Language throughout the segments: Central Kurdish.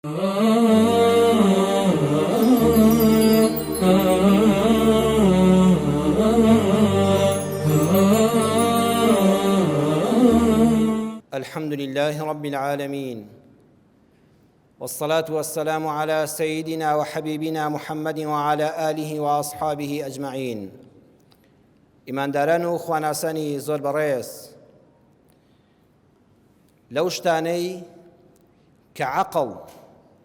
الحمد لله رب العالمين والصلاة والسلام على سيدنا وحبيبنا محمد وعلى آله وأصحابه أجمعين ئیمانداران و خواناسانی زۆر بەڕێز لەو شتانەی کە عەقڵ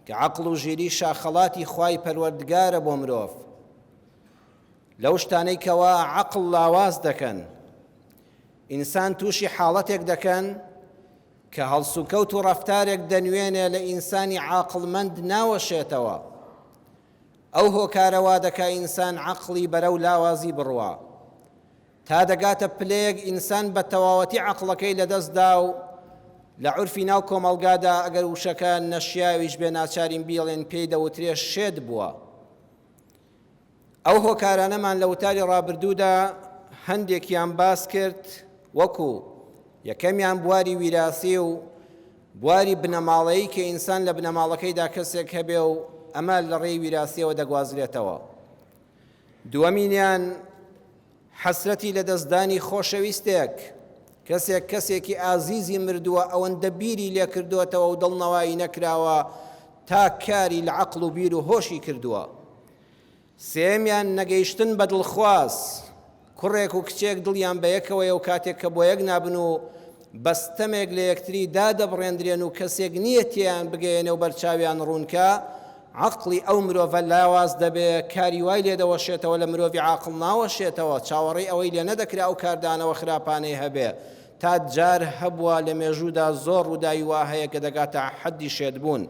کە عەقڵ و ژیری شاخەڵاتی خوای پەروەردگارە بۆ مرۆڤ لەو شتانەی کەوا عەقڵ لاواز دەکەن ئینسان تووشی حاڵەتێک دەکەن کە هەڵسوکەوت و ڕەفتارێک دەنوێنێ لە ئینسانی عاقڵمەند ناوەشێتەوە ئەو هۆکارە وا دەکا ئینسان عەقڵی بەرەو لاوازی بڕوا تا دەگاتە پلەیەک ئینسان بە تەواوەتی عەقڵەکەی لەدەست دا و لە عورفی ناو کۆمەڵگادا ئەگەر وشەکە نەشیاویش بێ ناچارین بیڵێن پێی دەوترێ شێت بووە. ئەو هۆکارانەمان لە وتاری ڕابردوودا هەندێکیان باس کرد وەکو یەکەمیان بواری ویراسی و بواری بنەماڵەیی کە ئینسان لە بنەماڵەکەیدا کەسێک هەبێ و ئەمە لە ڕێی ویراسیەوە دەگوازرێتەوە. دووەمینیان حەسرەتی لەدەستدانی خۆشەویستێک، کەسێک کەسێکی ئازیزی مردووە ئەوەندە بیری لێکردۆتەوە و دڵنەوایی نەکراوە تا کاری لە عەقڵ و بیر و هۆشی کردووە. سێیەمیان نەگەیشتن بە دڵخواز، کوڕێک و کچێک دڵیان بە یەکەوەیە و کاتێک کە بۆ یەک نابن و بە ستەمێک لە یەکتری دادەبڕێندرێن و کەسێک نییە تێیان بگەیەنێ و بەرچاویان ڕوونکا، عەقڵی ئەو مرۆڤە لاواز دەبێ، کاری وای لێ دەوەشێتەوە لە مرۆڤی عاقڵ ناوەشێتەوە، چاوەڕێی ئەوەی لێ نەدەکرا ئەو کاردانەوە خراپانەی هەبێ، تا جار هەبووە لە مێژوودا زۆر ڕووداوی وا هەیە کە دەگاتە حەدی شێتبوون.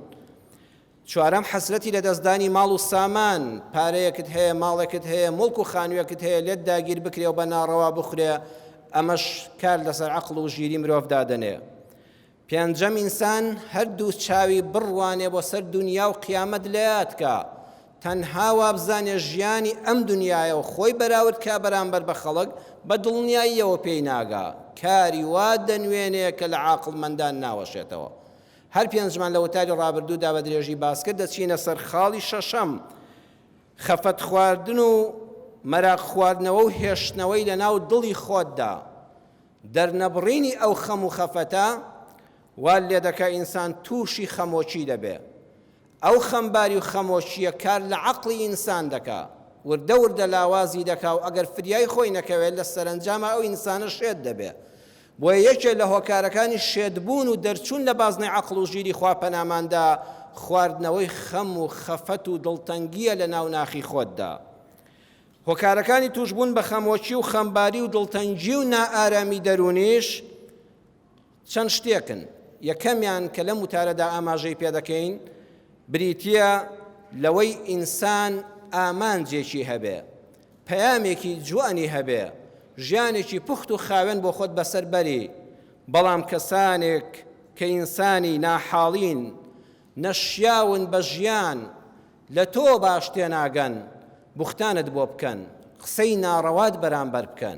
چوارەم، حەسرەتی لەدەستدانی ماڵ و سامان، پارەیەکت هەیە، ماڵێکت هەیە، موڵک و خانوویەکت هەیە، لێت داگیر بکرێ و بە ناڕەوا بخورێ، ئەمەش کار لەسەر عەقڵ و ژیری مرۆڤ دادەنێ. پێنجەم، ئینسان هەردوو چاوی بڕوانێ بۆ سەر دونیا و قیامەت لەیاد کا، تەنها وابزانێ ژیانی ئەم دونیایە و خۆی بەراورد کا بەرامبەر بە خەڵک، بە دڵنیاییەوە پێی ناگا، کاری وا دەنوێنێ کە لە عاقڵمەندان ناوەشێتەوە. هەر پێنجمان لە وتاری ڕابردوودا بە درێژی باس کرد، دەچینە سەر خاڵی شەشەم، خەفەت خواردن و مەراق خواردنەوە و هێشتنەوەی لە ناو دڵی خۆتدا، دەرنەبڕینی ئەو خەم و خەفەتە وات لێدەکا ئینسان تووشی خەمۆکی دەبێ. ئەو خەمباری و خەمۆکییە کار لە عەقڵی ئینسان دەکا، وردە وردە لاوازی دەکا و ئەگەر فریای خۆی نەکەوێت لە سەرەنجاما ئەو ئینسانە شێت دەبێ. بۆیە یەکێ لە هۆکارەکانی شێتبوون و دەرچوون لە بازنەی عەقڵ و ژیری خوا پەناماندا خواردنەوەی خەم و خەفەت و دڵتەنگییە لە ناو ناخی خۆتدا. هۆکارەکانی تووشبوون بە خەمۆکی و خەمباری و دڵتەنگی و نائارامی دەروونیش چەند شتێکن، یەکەمیان کە لەم وتارەدا ئاماژەی پێدەکەین بریتییە لەوەی ئینسان ئامانجێکی هەبێ، پەیامێکی جوانی هەبێ، ژیانێکی پوخت و خاوێن بۆ خۆت بەسەر بەری، بەڵام کەسانێک کە ئینسانی ناحاڵین، نەشیاون بە ژیان، لە تۆ باش تێناگەن، بوختانت بۆ بکەن، قسەی ناڕەوات بەرامبەر بکەن.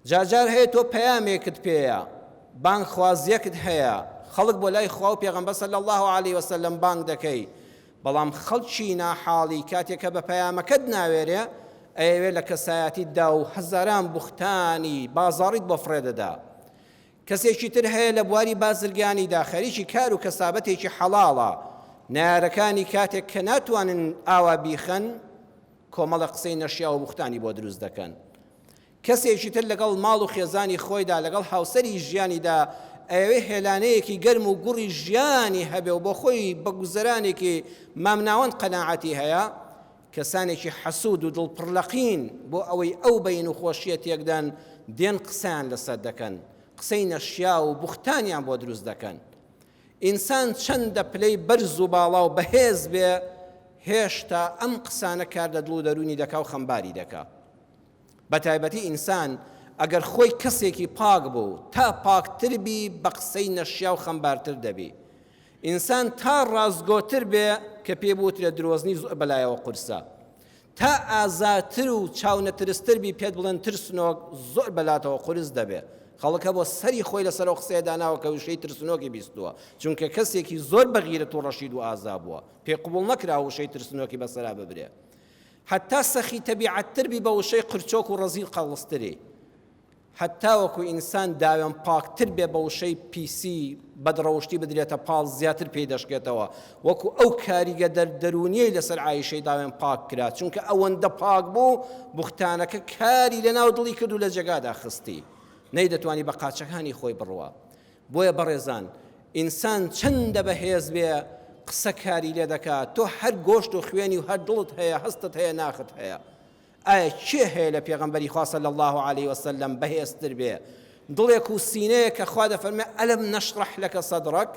جارجار هەیە تۆ پەیامێکت پێیە، بانگخوازیەکت هەیە، خەڵک بۆ لای خوا و پێغەمبەر صلی اللە علیە وسلم بانگ دەکەی، بەڵام خەڵکی ناحاڵی کاتێک کە بە پەیامەکەت ناوێرێ، ئەیەوێ لە کەسایەتیت دا و هەزاران بوختانی بازاڕیت بۆ فڕێ دەدا. کەسێکی تر هەیە لە بواری بازرگانیدا خەریکی کار و کەسابەتێکی حەڵاڵە، نەیارەکانی کاتێک کە ناتوانن ئاوا بیخەن، کۆمەڵە قسەی نەشیاو و بوختانی بۆ دروست دەکەن. کەسێکی تر لەگەڵ ماڵ و خێزانی خۆیدا، لەگەڵ هاوسەری ژیانیدا ئەیەوێ هێلانەیەکی گەرم و گوڕی ژیانی هەبێ و بۆ خۆی بە گوزەرانێکی مامناوەند قەناعەتی هەیە، کەسانێکی حەسوود و دڵ پڕ لەقین بۆ ئەوەی ئەو بەین و خۆشییە تێکدەن دێن قسەیان لەسەر دەکەن، قسەی نەشیاو و بوختانیان بۆ دروست دەکەن. ئینسان چەندە پلەی بەرز و باڵا و بەهێز بێ هێشتا ئەم قسانە کار لە دڵ و دەروونی دەکا و خەمباری دەکا. بەتایبەتی ئینسان ئەگەر خۆی کەسێکی پاک بوو تا پاکتر بی بە قسەی نەشیاو خەمبارتر دەبی. ئینسان تا ڕاستگۆتر بێ کە پێی بوترێ درۆزنی زۆر بەلایەوە قورسە. تا ئازاتر و چاونەترستر بی پێت بڵێن ترسنۆک زۆر بەلاتەوە قورس دەبێ. خەڵک هەبووە سەری خۆی لەسەر ئەو قسەیە داناوە کە وشەی ترسنۆکی بیستووە، چونکە کەسێکی زۆر بەغیرەت و ڕەشید و ئازا بووە، پێی قبوڵ نەکراوە وشەی ترسنۆکی بەسەرا ببرێ. هەتا سەخی تەبیعەتتر بی بە وشەی قرچۆک و ڕەزیل قەڵستری. هەتاوەکو ئینسان داوێن پاکتر بێ بە وشەی پیسی بەدڕەوشتی بدرێتە پاڵ زیاتر پێی دەشکێتەوە وەکو ئەو کاریگە دەر دەروونیەی لەسەر عایشەی داوێن پاک کرا چونکە ئەوەندە پاک بوو بوختانەکە کاری لەناو دڵی کرد و لە جێگادا خستی نەیدەتوانی بە قاچەکانی خۆی بڕوا بۆیە بەڕێزان ئینسان چەندە بەهێز بێ قسە کاری لێ دەکا تۆ هەر گۆشت و خوێنی و هەر دڵت هەیە هەستت هەیە ناخت هەیە ئایا کێ هەیە لە پێغەمبەری خوا صلی اللە علیە وسلم بەهێزتر بێ؟ دڵێک و سینەیەک کە خوا دەفەرمێ ئەلم نشرح لک صدرک.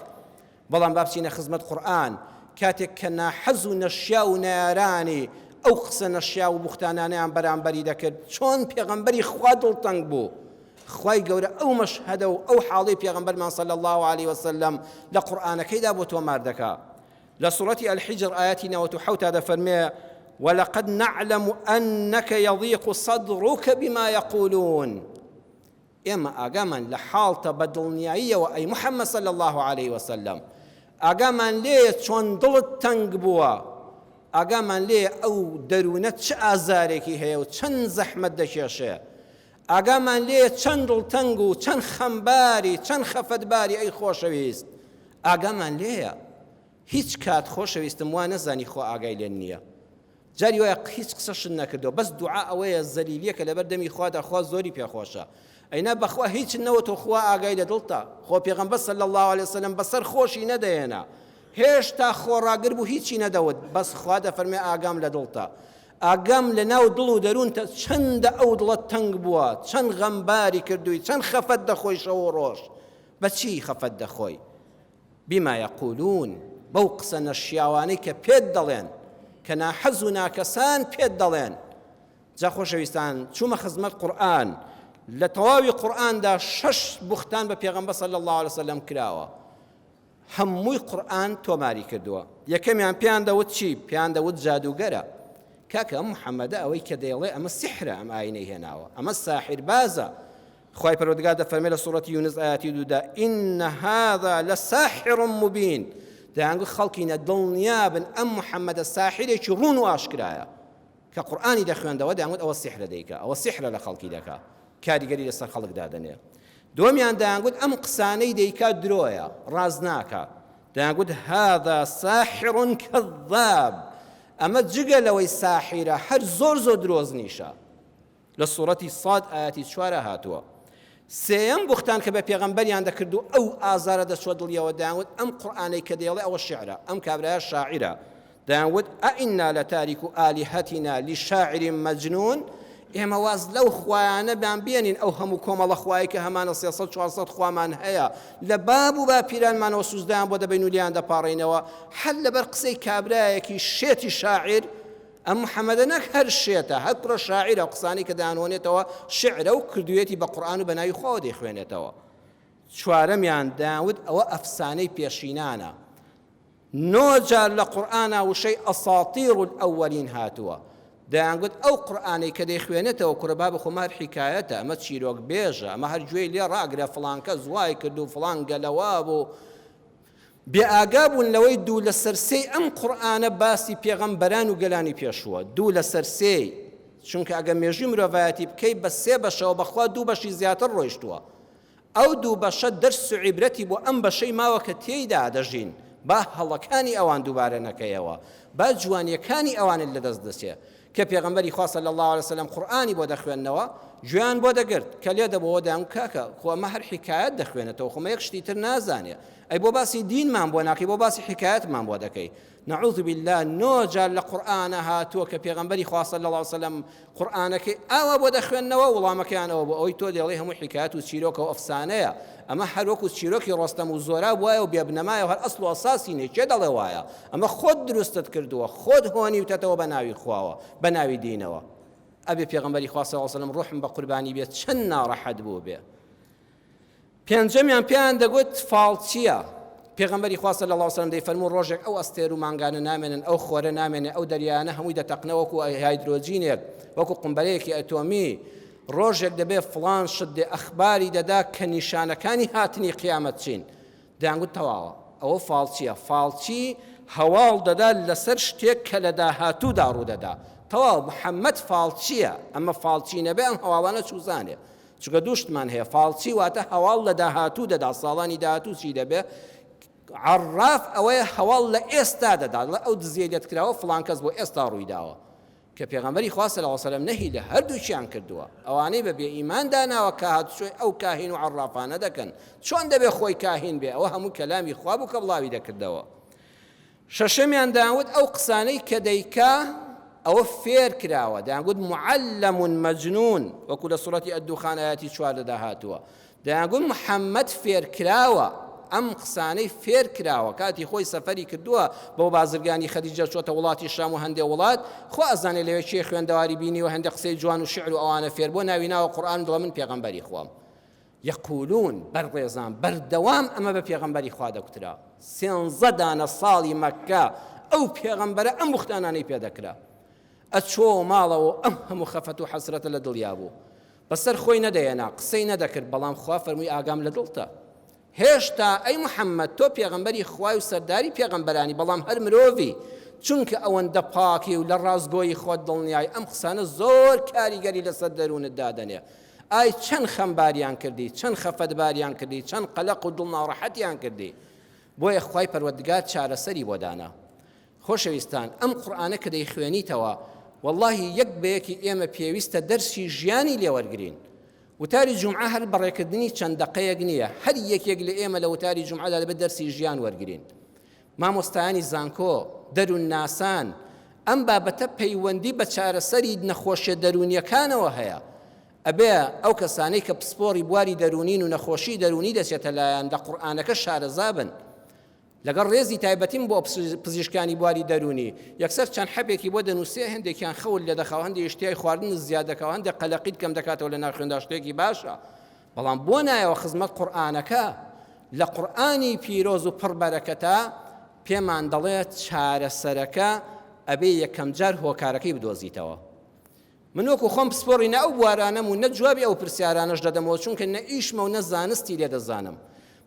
بەڵام با بچینە خزمەت قورئان، کاتێک کە ناحەز و نەشیاو و نەیارانی ئەو قسە نەشیاو و بوختانانەیان بەرامبەری دەکرد، چۆن پێغەمبەری خوا دڵتەنگ بوو، خوای گەورە ئەو مەشهەدە و ئەو حاڵەی پێغەمبەرمان صلی اللە علیە وسلم لە قورئانەکەیدا بۆ تۆمار دەکا. لە سوڕەتی الحجر ئایەتی 97 تا دەفەرمێ ولقد نعلم أنك يضيق صدرك بما يقولون ئێمە ئاگامان لە حاڵتە بە دڵنیاییەوە ئەی محەممەد صلی الله عليه وسلم ئاگامان لێیە چۆن دڵت تەنگ بووە ئاگامان لێیە ئەو دەروونە چ ئازارێکی هەیە و چەند زەحمەت دەکێشێ ئاگامان لێیە چەند دڵتەنگ و چەند خەمباری چەند خەفەتباری ئەی خۆشەویست ئاگامان لێیە هیچ کات خۆشەویستم وا نەزانی خوا ئاگای لێت نییە جاری وایە هیچ قسەشت نەکردەوە بەس دوعا ئەوەیە زەلیلیەکە لەبەر دەمی خوادا خوا زۆری پێخۆشە ئەینا بەخوا هیچ نەوەتۆ خوا ئاگای لە دڵتە خۆ پێغەمبەر صلی الله علیه وسلم بەسەر خۆشی نەدەهێنا هێشتا خۆڕاگر بوو هیچی نەدەوت بەس خوا دەفەرمێ ئاگام لە دڵتە ئاگام لە ناو دڵ و دەروونتە چەندە ئەو دڵە تەنگ بووە چەند غەمباری کردووی چەند خەفەت دەخۆی شەو و ڕۆژ بە چی خەفەت دەخۆی؟ بما یقولون، بەو قسە نەشیاوانەی کە پێت دەڵێن، کە ناحەز و ناکەسان پێت دەڵێن. جا خۆشەویستان چوومە خزمەت قورئان، لە تەواوی قورئاندا شەش بوختان بە پێغەمبەر صلی اللە علیه وسلم کراوە، هەمووی قورئان تۆماری کردووە. یەکەمیان پێیان دەوت چی؟ پێیان دەوت جادووگەرە. کاکە ئەم محەممەدە ئەوەی کە دەیڵێ ئەمە سیحرە ئەم ئاینەی هێناوە، ئەمە ساحیربازە. خوای پەروەردگار دەفەرمێ لە سوڕەتی یونس ئایەتی دوودا إن هذا لساحر مبین دەیانگوت خەڵکینە دڵنیابن ئەم محەممەدە ساحرێکی ڕوون و ئاشکرایە کە قورئانی دەخوێندەوە دەیانگوت ئەوە سیحرە دەیکا ئەوە سیحرە لە خەڵکی دەکا کاریگەری لەسەر خەڵک دادەنێ دووەمیان دەیانگوت ئەم قسانەی دەیکا درۆیە ڕاست ناکا دەیانگوت هذا ساحر كذاب ئەمە جگە لەوەی ساحیرە هەر زۆر زۆر درۆزنیشە لە سوڕەتی صاد ئایەتی چوارا هاتووە. سێیەم بوختان کە بە پێغەمبەریان دەکرد و ئەو ئازارە دەچووە دڵیەوە دەیانوت ئەم قورئانەی کە دەیڵێ ئەوە شیعرە، ئەم کابرایە شاعیرە. دەیانوت ئەئینا لەتاریکو ئالیهەتینا لشاعر مجنون ئێمە واز لەو خوایانە بان بێنین ئەو هەموو کۆمەڵە خوایەی کە هەمانە 300 400 خوامان هەیە لە باب و باپیرانمانەوە سوزدەیان بۆ دەبەین و لێیان دەپاڕێینەوە هەر لەبەر قسەی کابرایەکی شێتی شاعیر ئەم محەمەدە نەک هەر شێتە، هەر کوڕە شاعیرە، ئەو قسانەی کە دەیانهۆنێتەوە شیعرە و کردوویەتی بە قورئان و بە ناوی خواوە دەیخوێنێتەوە. چوارەمیان دەیانوت ئەوە ئەفسانەی پێشینانە. نۆ جار لە قورئانا وشەی اساطیر الاولین هاتووە. دەیانگوت ئەو قورئانەی کە دەیخوێنێتەوە کوڕە بابە خۆ مەهر حیکایەتە، ئەمە چیرۆک بێژە، ئەمە هەر گوێی لێ ڕاگرە فڵان کەس وای کرد و فڵان گەلەوا بوو. بێ ئاگا بوون لەوەی دوو لەسەر سێی ئەم قورئانە باسی پێغەمبەران و گەلانی پێشووە، دوو لەسەر سێی، چونکە ئەگەر مێژووی مرۆڤایەتی بکەی بە سێ بەشەوە بەخوا دوو بەشی زیاتر ڕۆیشتووە، ئەو دوو بەشە دەرس و عیبرەتی بۆ ئەم بەشەی ماوە کە تێیدا دەژین، با هەڵەکانی ئەوان دووبارە نەکەیەوە، با جوانیەکانی ئەوانت لەدەست دەچێ. کە پێغەمبەری خوا صلی اللە علیە وسلم قورئانی بۆ دەخوێندنەوە گوێیان بۆ دەگرت کە لێ دەبۆوە دەیانگوت کاکە خۆ ئەمە هەر حیکایەت دەخوێنێتەوە خۆ مە یەک شتی تر نازانێ ئەی بۆ باسی دینمان بۆ ناکەی بۆ باسی حیکایەتمان بۆ دەکەی نعوذ بالله نۆ جار لە قورئانە هاتووە کە پێغەمبەری خوا صلی اللە علیه وسلم قورئانەکەی ئاوا بۆ دەخوێندنەوە وڵامەکەیان ئەوە بوو ئەوەی تۆ دەڵێی هەموو حیکایەت و چیرۆکە و ئەفسانەیە ئەمە هەر وەکو چیرۆکی ڕۆستەم و زۆراب وایە و بێبنەمایە و هەر ئەسڵ و ئەساسی نیە کێ دەڵێ وایە ئەمە خۆت دروستت کردووە خۆت هۆنیوتەتەوە بە ناوی خواوە بە ناوی دینەوە ئەبێ پێغەمبەری خوا صلی اللە علیه و سلم ڕوحم بە قوربانی بێت چەند ناڕەحەت بوو بێ پێنجەمیان پێیان دەگوت فاڵچییە. پێغەمبەری خوا صلی اللە علیە وسلم دەیفەرموو ڕۆژێک ئەو ئەستێر و مانگانە نامێنن، ئەو خۆرە نامێنێ، ئەو دەریایانە هەمووی دەتەقنەوە وەکو هایدرۆجینێک، وەکو قومبەلەیەکی ئەتۆمی. ڕۆژێک دەبێ فڵان شت دێ ئەخباری دەدا کە نیشانەکانی هاتنی قیامەت چین. دەیانگوت تەواوە ئەوە فاڵچیە، فاڵچی هەواڵ دەدا لەسەر شتێک کە لە داهاتوودا ڕوودەدا، تەواو محەمەد فاڵچیە، ئەمە فاڵچی نەبێ ئەم هەواڵانە چوزانێ، چونکە دوو شتمان هەیە، فاڵچی واتە هەواڵ لە داهاتوو دەدا، ساڵانی داهاتوو چی دەبێ، عەڕاف ئەوەیە هەواڵ لە ئێستا دەدا، دەڵێ ئەو دزیەی لێت کراوە فڵان کەس بۆ ئێستا ڕوویداوە. کە پێغەمبەری خوا صلی اللە علیە وسلم نەهی لە هەردووکیان کردووە، ئەوانەی بە بێ ئیمان داناوە کە هاتوچۆی ئەو کاهین و عەڕافانە دەکەن، چۆن دەبێ خۆی کاهین بێ، ئەوە هەموو کەلامی خوا بوو کە بڵاوی دەکردەوە. شەشەمیان دەیانوت ئەو قسانەی کە دەیکا ئەوە فێر کراوە، دەیانگوت معلم مجنون، وەکو لە سوڕەتی الدخان ئایەتی چواردەدا هاتووە، دەیانگوت محەممەد فێرکراوە، ئەم قسانەی فێرکراوە، کاتی خۆی سەفەری کردووە بۆ بازرگانی خەدیجە چۆتە وڵاتی شام و هەندێ وڵات، خوا ئەزانێ لەوێ کێ خوێندەواری بینیوە هەندێ قسەی جوان و شیعر و ئەوانە فێر بووە ناوی ناوە قورئان دڵە من پێغەمبەری خوام. یقولون، بەڕێزان بەردەوام ئەمە بە پێغەمبەری خوا دەگوترا، سێنزە دانە ساڵی مەککە ئەو پێغەمبەرە ئەم بوختانانەی پێ دەکرا. ئەچۆوە ماڵەوە و ئەم هەموو خەفەت و حەسرەتە لە دڵیا بوو. بەسەر خۆی نەدەهێنا، قسەی نەدەکرد، بەڵام خوا فەرمووی ئاگام لە دڵتە. هێشتا ئەی محەممەد تۆ پێغەمبەری خوای و سەرداری پێغەمبەرانی، بەڵام هەر مرۆڤی، چونکە ئەوەندە پاکی و لە ڕاستگۆیی خۆت دڵنیای، ئەم قسانە زۆر کاریگەری لەسەر دەروونت دادەنێ. ئای چەند خەمباریان کردی، چەند خەفەتباریان کردی، چەند قەلەق و دڵناڕەحەتیان کردی. بۆیە خوای پەروەردگار چارەسەری بۆ دانا. خۆشەویستان ئەم قورئانە کە دەیخوێنیتەوە وەڵاهی یەک بە یەکی ئێمە پێویستە دەرسی ژیانی لێ وەرگرین. وتاری جومعە هەر بەڕێکردنی چەند دەقەیەک نییە، هەر یەکێک لە ئێمە لە وتاری جومعەدا دەبێت دەرسی ژیان وەرگرین. مامۆستایانی زانکۆ، دەروونناسان، ئەم بابەتە پەیوەندی بە چارەسەری نەخۆشیە دەروونیەکانەوە هەیە. ئەبێ ئەو کەسانەی کە پسپۆڕی بواری دەروونین و نەخۆشی دەروونی دەچێتە لایان لە قورئانەکە شارەزا بن. لەگەڵ ڕێزی تایبەتیم بۆ پزیشکانی بواری دەروونی، یەکسەر چەند حەبێکی بۆ دەنووسێ، هەندێکیان خەوت لێدەخا و هەندێک ئیشتیای خواردنت زیاد دەکا و هەندێک قەلەقیت کەم دەکاتەوە لە ناو خوێندا شتێکی باشە، بەڵام بۆ نایەوە خزمەت قورئانەکە لە قورئانی پیرۆز و پڕ بەرەکەتە پێمان دەڵێ چارەسەرەکە ئەبێ یەکەمجار هۆکارەکەی بدۆزیتەوە. من وەکو خۆم پسپۆڕی نە ئەو بوارانەم و نە جوابی ئەو پرسیارانەش دەدەمەوە چونکە نە ئیشمە و نە زانستی لێ دەزانم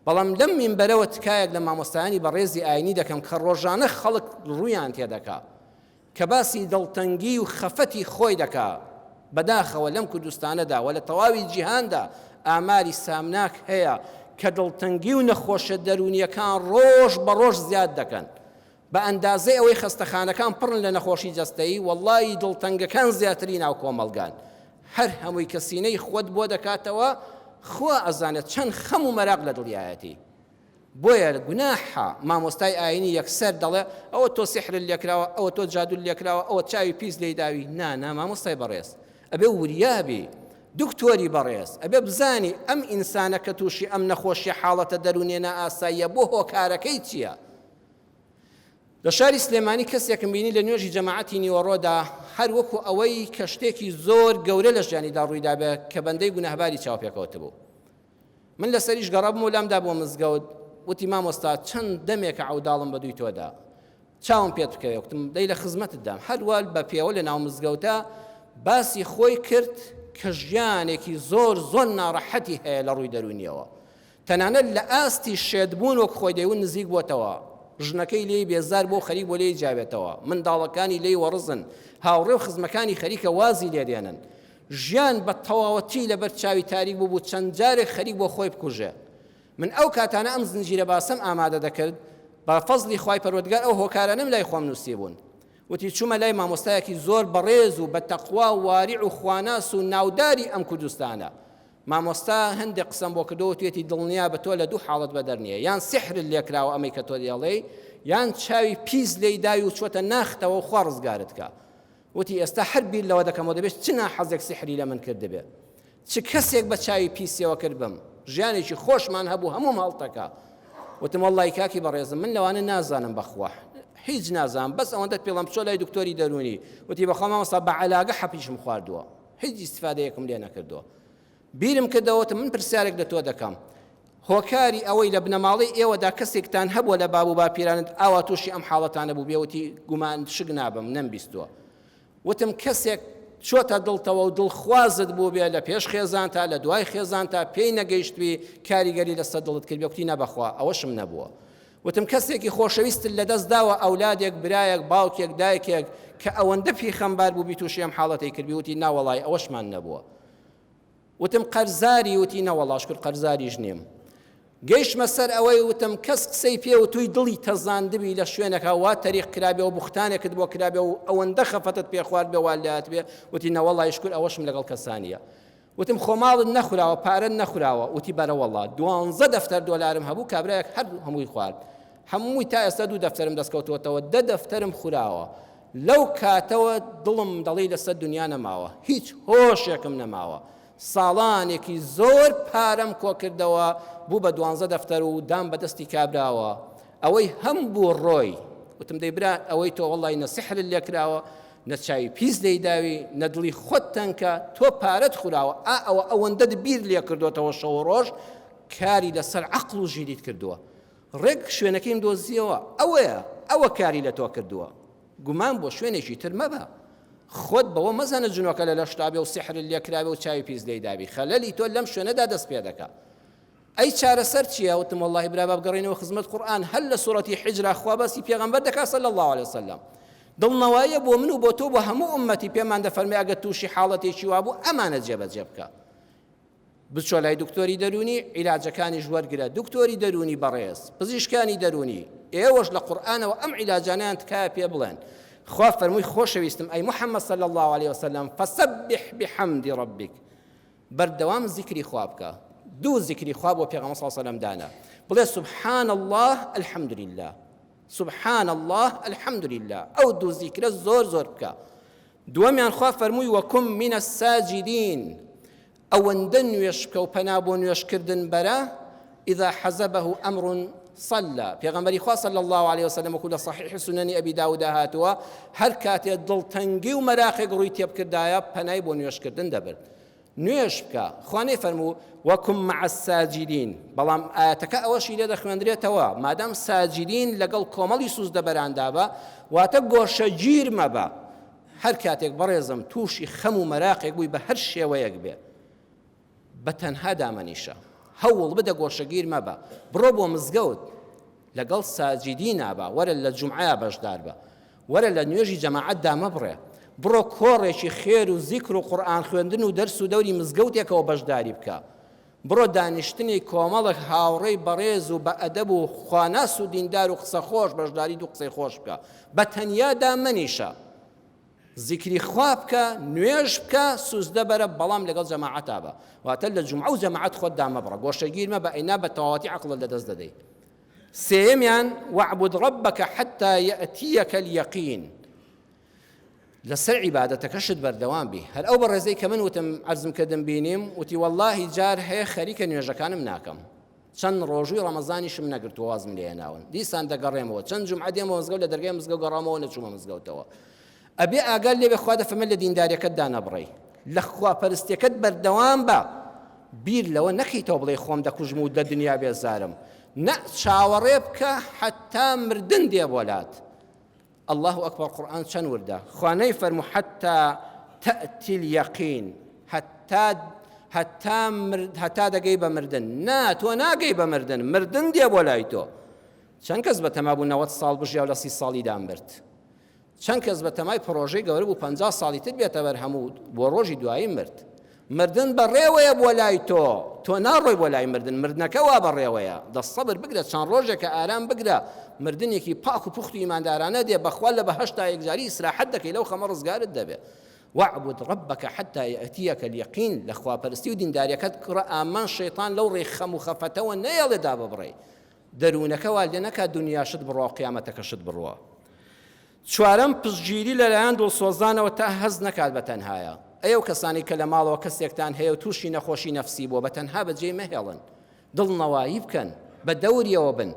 بەڵام لەم مینبەرەوە تکایەک لە مامۆستایانی بەڕێزی ئاینی دەکەم کە ڕۆژانە خەڵک ڕوویان تێدەکا کە باسی دڵتەنگی و خەفەتی خۆی دەکا بەداخەوە لەم کوردستانەدا و لە تەواوی جیهاندا ئاماری سامناک هەیە کە دڵتەنگی و نەخۆشە دەروونیەکان ڕۆژ بە ڕۆژ زیاد دەکەن بە ئەندازەی ئەوەی خەستەخانەکان پڕن لە نەخۆشی جەستەیی وەڵڵایی دڵتەنگەکان زیاتری ناو کۆمەڵگان هەر هەمووی کە سینەی خۆت بۆ دەکاتەوە خوا ئەزانێت چەند خەم و مەراق لە دڵیایەتی بۆیە گوناحە مامۆستای ئاینی یەکسەر دەڵێ ئەوە تۆ سحرت لێکراوە ئەوە تۆ جادوت لێکراوە ئەوە چاوی پیس لێی داوی نا نا مامۆستای بەڕێز ئەبێ وریابی دکتۆری بەڕێز ئەبێ بزانی ئەم ئینسانە کە تووشی ئەم نەخۆشیە حاڵەتە دەروونیە نائاساییە بۆ هۆکارەکەی چییە لە شاری سلێمانی کەسێکم بینی لە نوێژی جەماعەتی نیوەڕۆدا هەر وەکو ئەوەی کە شتێکی زۆر گەورە لە ژیانیدا ڕوویدابێ کە بەندەی گوناهباری چاوپێکەوتبوو من لەسەریش گەڕابم و لامدا بۆ مزگەوت وتی مامۆستا چەند دەمێکە عەوداڵم بە دووی تۆدا چاوم پێت بکەوێ وتم دەی لە خزمەتتدام هەروە بە پێوە لە ناو مزگەوتە باسی خۆی کرد کە ژیانێکی زۆر زۆر ناڕەحەتی هەیە لە ڕووی دەروونیەوە تەنانەت لە ئاستی شێت بوون وەک خۆی دەیوت نزیک بۆتەوە، ژنەکەی لێی بێزار بووە و خەریک بووە لێی جیابێتەوە، منداڵەکانی لێی وەڕزن، هاوڕێ و خزمەکانی خەریکە وازی لێ دێنن. ژیان بە تەواوەتی لەبەر چاوی تاریک بووبوو، چەند جارێک خەریک بووە خۆی بکوژێ. من ئەو کاتانە ئەم زنجیرە باسەم ئامادە دەکرد، بە فەزڵی خوای پەروەردگار ئەو هۆکارانەم لای خۆم نووسیبوون. وتی، چوومە لای مامۆستایەکی زۆر بەڕێز و بە تەقوا و واریع و خواناس و ناوداری ئەم کوردستانە. مامۆستا هەندێک قسەم بۆ کردووە وتویەتی دڵنیابە تۆ لە دوو حاڵەت بەدەر نییە یان سیحرت لێکراوە ئەمەی کە تۆ دەیڵێی یان چاوی پیس لێی داوی و چۆتە ناختەوە و خوا ڕزگارت کا وتی ئێستا هەر بیر لەوە دەکەمەوە دەبێت چ ناحەزێک سیحری لە من کردبێ چ کەسێک بە چاوی پیسیەوە کردبم ژیانێکی خۆشمان هەبوو هەمووم هەڵتەکا وتم وەڵڵی کاکی بەڕێزم من لەوانە نازانم بەخوا هیچ نازانم بەس ئەوەندەت پێڵم بچۆ لای دکتۆری دەروونی وتی بەخوا مامۆستا بە عەلاگە حەپیشم خواردووە هیچ ئیستفادەیەکم لێ نەکردووە. بیرم کردەوە وتم من پرسیارێک لە تۆ دەکەم، هۆکاری ئەوەی لە بنەماڵەی ئێوەدا کەسێکتان هەبووە لە باب و باپیرانت ئاوا تووشی ئەم حاڵەتانە بووبێ؟ وتی گومان شک نابەم نەمبیستووە. وتم کەسێک. چۆتە دڵتەوە و دڵخوازت بووبێ لە پێش خێزانتا لە دوای خێزانتا پێی نەگەیشتبی کاریگەری لەسەر دڵت کردبێ؟ کوتی نا بەخوا ئەوەشم نەبووە. وتم کەسێکی خۆشەویستت لەدەست داوە ئەولادێک برایەک باوکێک دایکێک کە ئەوەندە پێی خەمبار بووبی تووشی ئەم حاڵەتەی کردبی؟ وتی نا وەڵای ئەوەشمان نەبووە. وتم قەرزاری؟ وتی نەوەڵا شکر قەرزاریش نیم. گەیشتمە سەر ئەوەی وتم کەس قسەی پێ وتووی دڵی تەزاندبی لە شوێنێکا وا تەریق کرابێ و بوختانێکت بۆ کرابێ و ئەوەندە خەفەتت پێ خواردبێ وا لێهاتبێ؟ وتی نەوەڵای شکر ئەوەشم لەگەڵ کەسانیە. وتم خۆ ماڵت نەخوراوە پارەت نەخوراوە؟ وتی بەرەوەڵا دوانزە دەفتەر دۆلارم هەبوو کابرایەک هەر هەمووی خوارد هەمووی تا ئێستا دوو دەفتەرم دەستکەوتووەتەوە دە دەفتەرم خوراوە لەو کاتەوە دڵم دەڵێی لەسەر دنیا نەماوە هیچ هۆشێکم نەماوە ساڵانێکی زۆر پارەم کۆکردەوە بوو بە دوانزە دەفتەر و دام بە دەستی کابراوە ئەوەی هەم بوو ڕۆی وتم دەی برا ئەوەی تۆ وەڵی نە سحرت لێکراوە نە چاوی پیس لێی داوی نە دڵی خۆت تەنکە تۆ پارەت خوراوە ئا ئەوە ئەوەندەت بیر لێکردۆتەوە شەو و ڕۆژ کاری لەسەر عەقڵ و ژیریت کردووە ڕێک شوێنەکەیم دۆزیەوە ئەوەیە ئەوە کاری لە تۆ کردووە گومان بۆ شوێنێکی تر مەبە خۆت بەوە مەزانە جنۆکە لە لەشتا بێ و سیحرت لێکرابێ و چاوی پیس لێی دابی خەلەلی تۆ لەم شوێنەدا دەست پێ دەکا ئەی چارەسەر چییە؟ وتم وەڵڵاهی برا با بگەڕێینەوە خزمەت قورئان هەر لە سوڕەتی حیجرا خوا باسی پێغەمبەر دەکات صلی اللە علیه وسلم دڵنەواییە بۆ من و بۆ تۆ بۆ هەموو ئوممەتی پێمان دەفەرمێ ئەگەر تووشی حاڵەتێکی وابوو ئەمانە جێبەجێ بکە بچۆ لای دکتۆری دەروونی عیلاجەکانیش وەرگرە دکتۆری دەروونی بەڕێز پزیشکانی دەروونی ئێوەش لە قورئانەوە ئەم عیلاجانیان تکایە پێ بڵێن خوا فەرمووی خۆشەویستم ئەی محەممەد صلی الله علیه وسلم فسبح بحمد ربک بەردەوام زیکری خوا بکە دوو زیکری خوا بۆ پێغەمبەر صلی الله علیه و سلم دانا بڵێ سبحان الله الحمد لله سبحان الله الحمد لله ئەو دوو زیکرە زۆر زۆر بکە دووەمیان خوا فەرمووی وەکم من الساجدین ئەوەندە نوێژ بکە و پەنا بۆ نوێژکردن بەرە إذا حزبه أمر صلى پێغەمبەری خوا صلی الله علیه وسلم وەکو لە صحیح سنن ابی داود هاتووە هەر کاتێ دڵتەنگی و مەراقێک ڕووی تێبکردایە پەنای بۆ نوێژکردن دەبرد نوێژ بکە خوا نەیفەرموو وکن مع الساجدین بەڵام ئایەتەکە ئەوەشی لێ دەخوێندرێتەوە مادام ساجدین لەگەڵ کۆمەڵی سوزدەبەراندا بە واتە گۆشەگیر مەبە هەر کاتێک بەڕێزم تووشی خەم و مەراقێک بووی بە هەر شێوەیەک بێ بە تەنها دامەنیشە هەوڵ بدە گۆشەگیر مەبە بڕۆ بۆ مزگەوت لەگەڵ ساجیدینا بە وەرە لە جومعەیا بەشدار بە وەرە لە نوێژی جەماعەت دامەبڕێ بڕۆ کۆڕێکی خێر و زیکر و قورئان خوێندن و دەرس و دەوری مزگەوتێکەوە بەشداری بکە بڕۆ دانیشتنی کۆمەڵێک هاوڕێی بەڕێز و بە ئەدەب و خواناس و دیندار و قسە خۆش بەشداری دوو قسەی خۆش بکە بە تەنیا دامەنیشە زیکری خوا بکە، نوێژ بکە، سوجدە بەرە، بەڵام لەگەڵ جەماعەتا بە. واتە لە جومعە و جەماعەت خۆت دامەبڕە، گۆشەگیر مەبە، ئەینا بە تەواوەتی عەقڵت لەدەست دەدەی. سێیەمیان، واعبد ربک حتی یأتیک الیقین، لەسەر عیبادەتەکەشت بەردەوام بی. هەر ئەو بەڕێزەی کە من وتم عەرزم کردم بینیم، وتی وەڵڵاهی جار هەیە خەریکە نوێژەکانم ناکەم. چەند ڕۆژووی ڕەمەزانیشم نەگرتووە وازم لێ هێناون دیسان دەگەڕێمەوە چەند جومعە دێمەوە مزگەوت لە دەرگای مزگەوت گەڕامەوە نەچوومە مزگەوتەوە ئەبێ ئاگات لێ بێ خوا دەفەرمێت لە دینداریەکەت دانەبڕێی لە خواپەرستیەکەت بەردەوام بە بیر لەوە نەکەیتەوە بڵێ خۆم دەکوژم و لە دنیا بێزارم نە چاوەڕێ بکە حتا مردن دێ بۆ لات اللە اکبر قورئان چەند وردە خوا نەیفەرموو حتی تأتی الیقین هەتا هەتا مرد هەتا دەگەی بە مردن نا تۆ ناگەی بە مردن مردن دێ بۆ لای تۆ چەند کەس بە تەما بوو 90 ساڵ بژیا و لە سی ساڵیدا مرد چەند کەس بە تەمای پرۆژەی گەورە بوو 50 ساڵی تر بێتە بەر هەموو بۆ ڕۆژی دوایی مرد مردن بەڕێوەیە بۆ لای تۆ، تۆ ناڕۆی بۆ لای مردن، مردنەکە وا بەڕێوەیە، دە سەبر بگرە چەند ڕۆژێکە ئارام بگرە، مردنێکی پاک و پوخت و ئیماندارانە دێ، بەخوا لە بەهەشتا یەکجاری ئیسراحەت دەکەی لەو خەمە ڕزگارت دەبێ. واعبد ربک حتی یأتیک الیقین، لە خواپەرستی و دینداریەکەت کوڕە ئامان شەیتان لەو ڕێی خەم و خەفەتەوە نەیەڵێ داببڕێی، دەروونەکە وا لێ نەکا دونیاشت بڕوا و قیامەتەکەشت بڕوا. چوارەم، پشتگیری لەلایەن دڵسۆزانەوە تا هەست نەکات بە تەنهایە. ئەی ئەو کەسانەی کە لە ماڵەوە کەسێکتان هەیە و تووشی نەخۆشی نەفسی بووە بە تەنها بەجێی مەهێڵن. دڵنەوایی بکەن. بە دەوریەوە بن.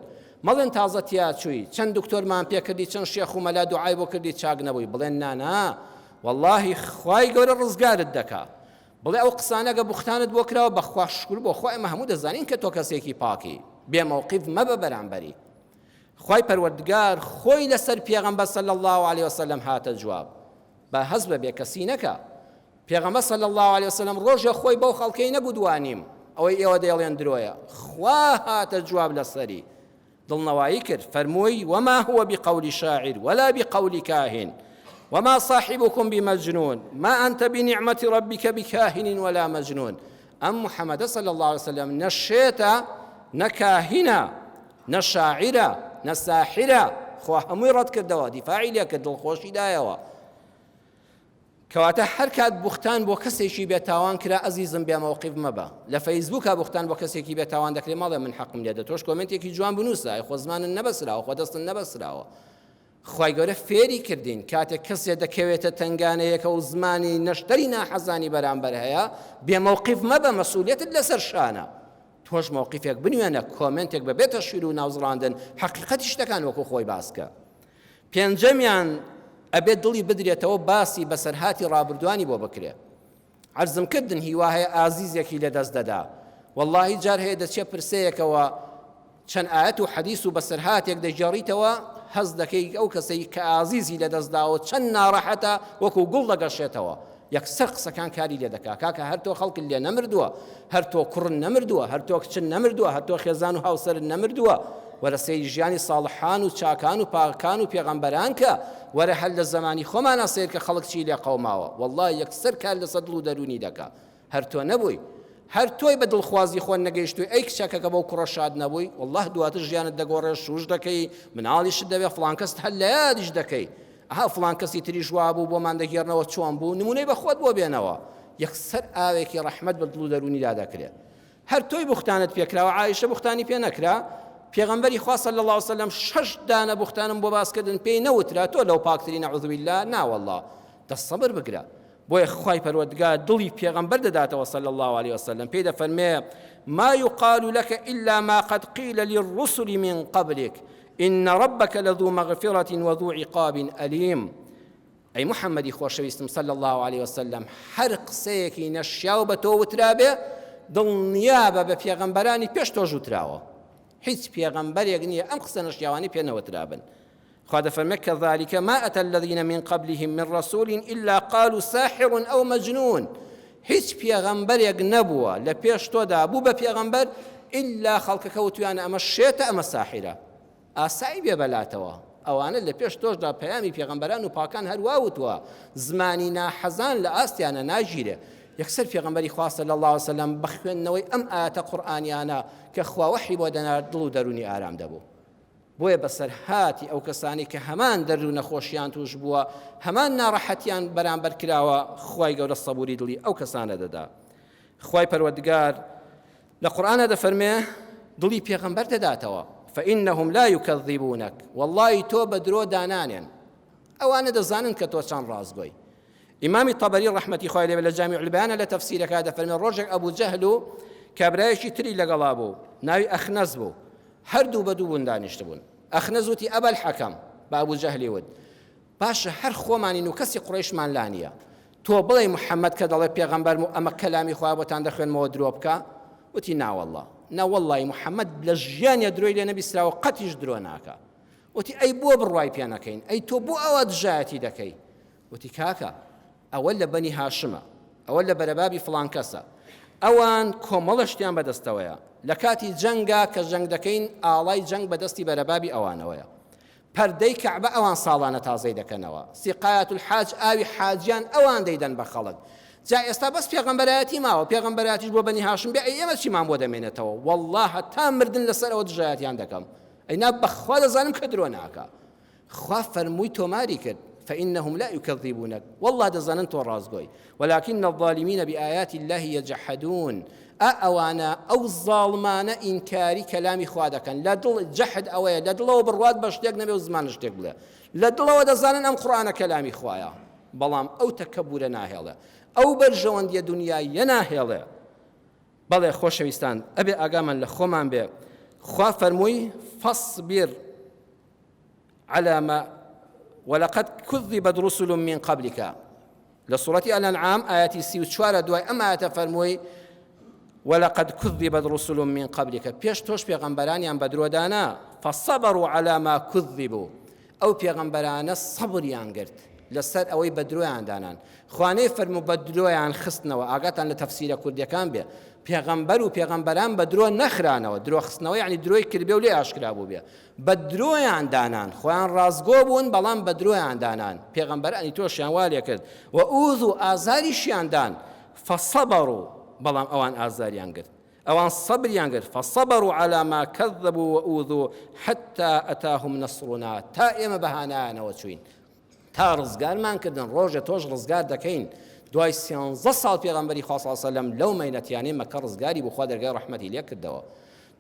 مەڵێن تازە تیاچووی، چەند دکتۆرمان پێکردی، چەند شێخ و مەلا دوعای بۆ کردی چاک نەبووی. بڵێن نا نا وەڵاهی خوای گەورە ڕزگارت دەکا. بڵێ ئەو قسانە گە بوختانت بۆ کراوە بەخوا شوکر بۆ خوا ئێمە هەموو دەزانین کە تۆ کەسێکی پاکی. بێ مەوقیف مەبە بەرامبەری. خوای پەروەردگار خۆی لەسەر پێغەمبەر صلی اللە علیە وسلم هاتە جواب با هەست بە بێکەسی نەکا. پێغەمبەر صلی اللە علیە وسلم ڕۆژێ خۆی بەو خەڵکەی نەگوت وانیم ئەوەی ئێوە دەیڵێن درۆیە خوا هاتە جواب لەسەری دڵنەوایی کرد فەرمووی وما هو بقول شاعر ولا بقول كاهن وما صاحبكم بمجنون ما أنت بنعمة ربك بكاهن ولا مجنون ئەم محەممەدە صلى الله عليه وسلم نە شێتە نە کاهینە نە شاعرە نە ساحرە خوا هەمووی ڕەت کردەوە دیفاعی لێکرد دڵخۆشی دایەوە کەواتە هەرکات بوختان بۆ کەسێکی بێ تاوان کرا ئەزیزم بێ مەوقیف مەبە لە فەیسبووکا بوختان بۆ کەسێکی بێ تاوان دەکرێ مەڵێ من حەقم لێدە تۆش کۆمێنتێکی جوان بنووسە ئەی خۆ زمانت نەبەسراوە خۆ دەستت نەبەسراوە خوای گەورە فێری کردین کاتێک کەسێ دەکەوێتە تەنگانەیەکە و زمانی نەشتەری ناحەزانی بەرامبەر هەیە بێ مەوقیف مەبە مەسئولیەتت لەسەر شانە تۆش مەوقیفێک بنوێنە کۆمێنتێک بەبێ تەشهیر و ناوزڕاندن حەقیقەتی شتەکان وەکو خۆی باسکە پێنجەمیان ئەبێت دڵی بدرێتەوە باسی بەسەرهاتی ڕابردووانی بۆ بکرێ عەرزم کردن هیوا هەیە ئازیزێکی لەدەست دەدا وەڵڵاهی جار هەیە دەچێ پرسەیەکەوە چەند ئاەت و حەدیس و بەسەرهاتێک دەگێڕیتەوە هەست دەکەی ئەو کەسەی کە ئازیزی لەدەست داوە چەند ناڕەحەتە وەکو گوڵ دەگەشێتەوە یەکسەر قسەکان کاری لێ دەکا کاکە هەر تۆ خەڵکت لێ نەمردووە هەر تۆ کوڕن نەمردووە هەر تۆ کچن نەمردووە هەر تۆ خێزان و هاوسەرت نەمردووە وەرە سەیری ژیانی ساڵحان و چاکان و پاکان و پێغەمبەران کە وەرە هەر لە زەمانی خۆمانا سەیر کە خەڵک چی لێ قەوماوە وەڵڵا یەکسەر کار لەسەر دڵ و دەروونی دەکا هەر تۆ نەبووی هەر تۆی بە دڵخوازی خۆت نەگەیشتووی ئەی کچەکە کە بەو کوڕە شاد نەبووی والله دواتر ژیانت دەگۆڕێ شوش دەکەی مناڵیشت دەبێ فڵان کەست هەر لە یادیش دەکەی ئەها فڵان کەسی تریش وابوو بۆمان دەگێڕنەوە چۆن بوو نمونەی بە خۆت بۆ بێنەوە یەکسەر ئاوێکی ڕەحمەت بە دڵ و دەروونیدا دەکرێت هەر تۆی بوختانت پێکراوە عائشە بوختانی پێ نەکرا پێغەمبەری خوا صلی الله علیه وسلم شەش دانە بوختانم بۆ باسکردن پێی نەوترا تۆ لەو پاکترین اعوذ بالله نا والله دەست سەبر بگرە بۆیە خوای پەروەردگار دڵی پێغەمبەر دەداتەوە صلی الله علیه وسلم پێی دەفەرمێ ما يقال لك إلا ما قد قيل للرسل من قبلك إن ربك لذو مغفرة وذو عقاب أليم ئەی محەممەدی خۆشەویستم صلی الله علیه وسلم هەر قسەیەکی نەشیاو بە تۆ وترابێ دڵنیابە بە پێغەمبەرانی پێش تۆش وتراوە هیچ پێغەمبەرێک نییە ئەم قسە نەشیاوانی پێ نەوترابن خوا دەفەرمێ كذلك ما أتى الذين من قبلهم من رسول إلا قالوا ساحر أو مجنون هیچ پێغەمبەرێک نەبووە لە پێش تۆدا بوو بە پێغەمبەر ئللا خەڵکەکە وتویانە ئەمە شێتە ئەمە ساحرە ئاسایی بێ بەلاتەوە ئەوانە لە پێش تۆشدا پەیامی پێغەمبەران و پاکان هەروا وتووە زمانی ناحەزان لە ئاستیانە ناگیرێ یەکسەر پێغەمبەری خوا صلی الله علیه وسلم بە خوێندنەوەی ئەم ئایەتە قورئانیانە کە خوا وەحی بۆ دەنارد دڵ و دەروونی ئارام دەبوو بۆیە بەسەرهاتی ئەو کەسانەی کە هەمان دەرد و نەخۆشیان توش بووە هەمان ناڕەحەتیان بەرامبەر کراوە خوای گەورە سەبوری دڵی ئەو کەسانە دەدا خوای پەروەردگار لە قورئانە دەفەرمێ دڵی پێغەمبەر دەداتەوە فإنهم لا يكذبونك والله تۆ بە درۆ دانانێن ئەوانە دەزانن کە تۆ چەند ڕاستگۆی ئیمامی طبری ڕەحمەتی خوای لێ لە جامیع البیانە لە تەفسیرەکە دەفەرمێ ڕۆژێک ئەبوو جەهل و کابرایەکی تری لەگەڵا بوو ناوی ئەخنەس بوو هەردوو بە دوو بوون دانیشتبوون. ئەخنەس وتی، ئەبا الحەکەم، بە ئەبو جەهلی وت، باشە هەر خۆمانین و کەسی قوڕەیشمان لا نییە، تۆ بڵێی محەممەد کە دەڵێ پێغەمبەرم و ئەمە کەلامی خوایە بۆتان دەخوێنمەوە درۆ بکا؟ وتی، ناوەڵڵا، نەوەڵڵای محەممەد لە ژیانیا درۆی لێ نەبیستراوە قەتیش درۆ ناکا. وتی، ئەی بۆ بڕوای پێ نەکەین؟ ئەی تۆ بۆ ئاوا دژایەتی دەکەی؟ وتی، کاکە ئەوە لە بەنی هاشمە، ئەوە لە بەرەبابی فڵان کەسە، ئەوان کۆمەڵە شتیان بەدەستەوەیە، لە کاتی جەنگا کە جەنگ دەکەین ئاڵای جەنگ بەدەستی بەرەبابی ئەوانەوەیە، پەردەی کەعبە ئەوان ساڵانە تازەی دەکەنەوە، سقایەت الحاج ئاوی حاجیان ئەوان دەیدەن بە خەڵک، جا ئێستا بەس پێغەمبەرایەتی ماوە، پێغەمبەرایەتیش بۆ بەنی هاشم بێ ئەی ئێمە چیمان بۆ دەمێنێتەوە، وەڵڵا هەتا مردن لەسەر ئەوە دژایەتیان دەکەم، ئەی نا بەخوا دەزانم کە درۆ ناکا. خوا فەرمووی تۆماری کرد فإنهم لا يكذبونك والله دەزانن تۆ ڕاستگۆی ولكن الظالمين بآيات الله يجحدون ئا ئەوانە ئەو زاڵمانە ئینکاری کەلامی خوا دەکەن لە دڵ جەحد ئەوەیە لە دڵەوە بڕوات بە شتێک نەبێ و زمان شتێک بڵێ لە دڵەوە دەزانن ئەم قورئانە کەلامی خوایە بەڵام ئەو تەکەبورە ناهێڵێ ئەو بەرژەوەندیە دنیاییە ناهێڵێ بەڵێ خۆشەویستان ئەبێ ئاگامان لە خۆمان بێ خوا فەرمووی فەصبر على ما ولقد كذبت رسل من قبلك لە سوڕەتی الانعام ئاەتی 34 دوای ئەم ئاەتە فەرمووی ولقد كذبت رسل من قبلك پێش تۆش پێغەمبەرانیان بە درۆ دانا فصبروا على ما كذبوا ئەو پێغەمبەرانە سەبریان گرت. لەسەر ئەوەی بە درۆیان دانان. خوا نەیفەرموو بە درۆیان خستنەوە، ئاگاتان لە تەفسیرە کوردیەکان بێ، پێغەمبەر و پێغەمبەران بە درۆ نەخرانەوە، درۆ خستنەوە یەعنی درۆی کردبێ و لێ ئاشکرا بووبێ، بە درۆیان دانان، خۆیان ڕاستگۆ بوون بەڵام بە درۆیان دانان، پێغەمبەرانی تۆشیان وا لێ کرد، وئوذوا ئازاریشیان دان، فصبروا بەڵام ئەوان ئازاریان گرت. ئەوان سەبریان گرت، فصبروا علی ما کذبوا وئوذوا حتی اتاهم نصرنا، تا ئێمە بە هانایانەوە چووین، تا ڕزگارمان کردن، ڕۆژێ تۆش ڕزگار دەکەین. دوای سیانزە ساڵ پێغەمبەری خوا صلی اللە علیە وسلم لەو مەینەتیانەی مەککە ڕزگاری بوو، خوا دەرگای ڕەحمەتی لێ کردەوە.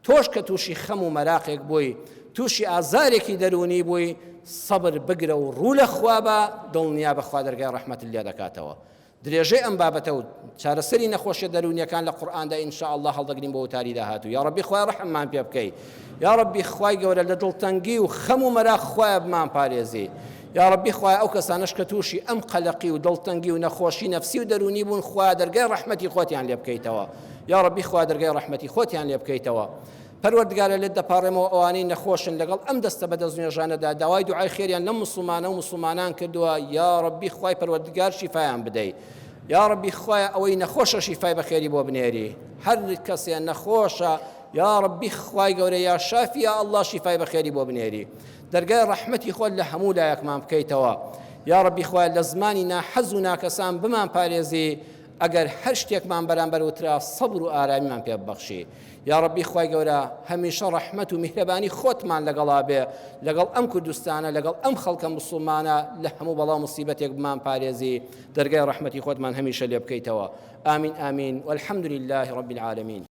تۆش کە تووشی خەم و مەراقێک بووی، تووشی ئازارێکی دەروونی بووی، سەبر بگرە و ڕوو لە خوا بە، دڵنیابە خوا دەرگای ڕەحمەتت لێ دەکاتەوە. درێژەی ئەم بابەتە و چارەسەری نەخۆشیە دەروونیەکان لە قورئاندا ان شاء اللە هەڵدەگرین بۆ وتاری داهاتوو یاڕەبی خوایە ڕەحممان پێ بکەی یاڕەبی خوای گەورە لە دڵتەنگی و خەم و مەراق خوایە بمان پارێزی یاڕەبی خوایە ئەو کەسانەش کە تووشی ئەم قەلەقی و دڵتەنگی و نەخۆشی نەفسی و دەروونی بوون خوایە دەرگای ڕەحمەتی خۆتیان لێ بکەیتەوە یاڕەبی خوایە دەرگای ڕەحمەتی خۆتیان لێ بکەیتەوە پەروەردگارە لێت دەپاڕێمەوە ئەوانەی نەخۆشن لەگەڵ ئەم دەستە بە دەستنوێژانەدا داوای دوعای خێریان لەم موسڵمانە و موسڵمانان کردووە یاڕەبی خوای پەروەردگار شیفایان بدەی یاڕەبی خوایە ئەوەی نەخۆشە شیفای بەخێری بۆ بنێری هەر کەسێ نەخۆشە یاڕەبی خوای گەورە یا شافی یا ئەڵڵا شیفای بەخێری بۆ بنێری دەرگای ڕەحمەتی خۆت لە هەموو لایەکمان بکەیتەوە یاڕەبی خوایە لە زمانی ناحەز و ناکەسان بمان پارێزی ئەگەر هەر شتێکمان بەرامبەر وترا سەبر و ئارامیمان پێ ببەخشی یاڕەبی خوای گەورە هەمیشە ڕەحمەت و میهرەبانی خۆتمان لەگەڵا بێ لەگەڵ ئەم کوردستانە لەگەڵ ئەم خەڵکە موسڵمانە لە هەموو بەڵا و موسیبەتێک بمان پارێزی دەرگای ڕەحمەتی خۆتمان هەمیشە لێ بکەیتەوە آمین آمین والحمد لله رب العالمین.